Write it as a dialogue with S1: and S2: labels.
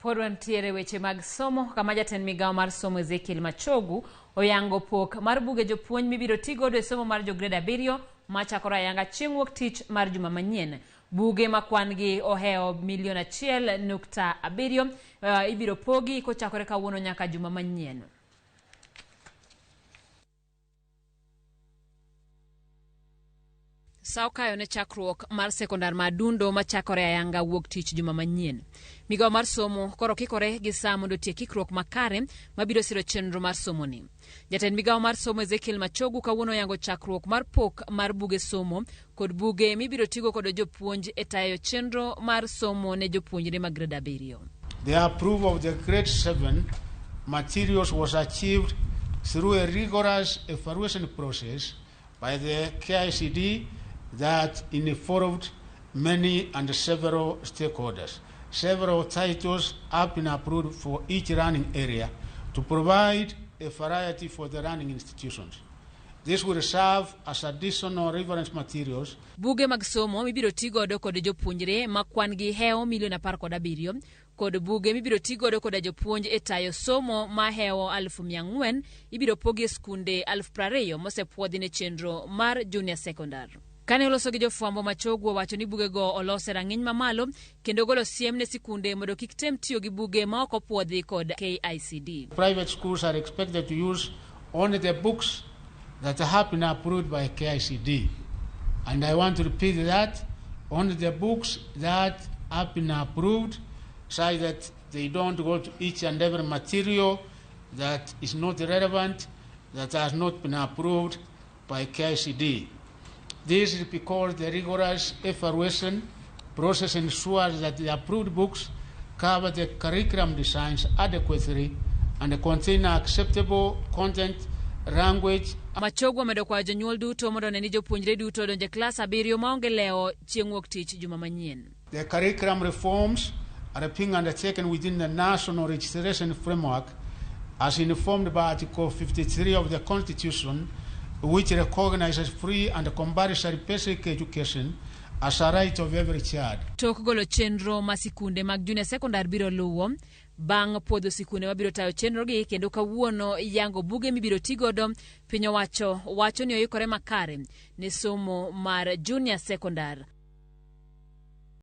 S1: Pod wantiere weche mag somo kama jatend migawo mar somo Ezekiel Machogu oyango pok mar buge jopuonj mibiro ti godo e somo mar jo grade abiriyo machakore ayanga chieng' wuok tich mar juma manyien. Buge ma kwan gi ohewo milion 1.7 ibiro pogi kochakore kawuono nyaka juma manyien. Sa okayo ne chakruok mar sekondar ma Adundo machakore ayanga wuok tich juma manyien. Migawo mar somo koro kikore gi sa mondo otiek ikruok makare mabiro siro chenro mar somoni. Jatend migawo mar somo Ezekiel Machogu kawuono oyango chakruok mar pok mar buge somo kod buge mibiro tigo kod jopuonj e tayo chenro mar somo ne jopuonjre mag grade 7.
S2: The approval of the grade 7 materials was achieved through a rigorous evaluation process by the KICD that involved many and several stakeholders. Several titles have been approved for each learning area to provide a variety for the learning institutions. This will serve as additional reference materials.
S1: Buge mag somo mibiro ti godo kod jopuonjre ma kwan gi hewo milion 17 kod buge mibiro ti godo koda jopuonj e tayo somo ma hewo 400,000 ibiro pogi e skunde 20,000 mosepuodhi ne chenro mar junior secondary. Kane oloso gi jofwambo, Machogu owacho ni bugego olos e rang'iny mamalo kendo golo siem ne sikunde mondo kik tem tiyo gi buge ma ok opuodhi kod KICD.
S2: Private schools are expected to use only the books that have been approved by KICD. And I want to repeat that, only the books that have been approved, so that they don't go to each and every material that is not relevant, that has not been approved by KICD. This is because the rigorous evaluation process ensures that the approved books cover the curriculum designs adequately and contain acceptable content, language.
S1: Machogu omedo kwayo jonyuol duto mondo one ni jopuonjre duto odonjo e klas 7 maonge lewo chieng' wuok tich juma manyien.
S2: The curriculum reforms are being undertaken within the national registration framework as informed by Article 53 of the Constitution, which recognizes free and compulsory basic education as a right of every child.
S1: Tok golo chenro ma sikunde mag junior secondary biro luwo bang' puodho sikunde mabiro tayo chenrogi kendo kawuono yango buge mibiro ti godo, piny owacho wacho ni oikore makare ne somo mar junior secondary.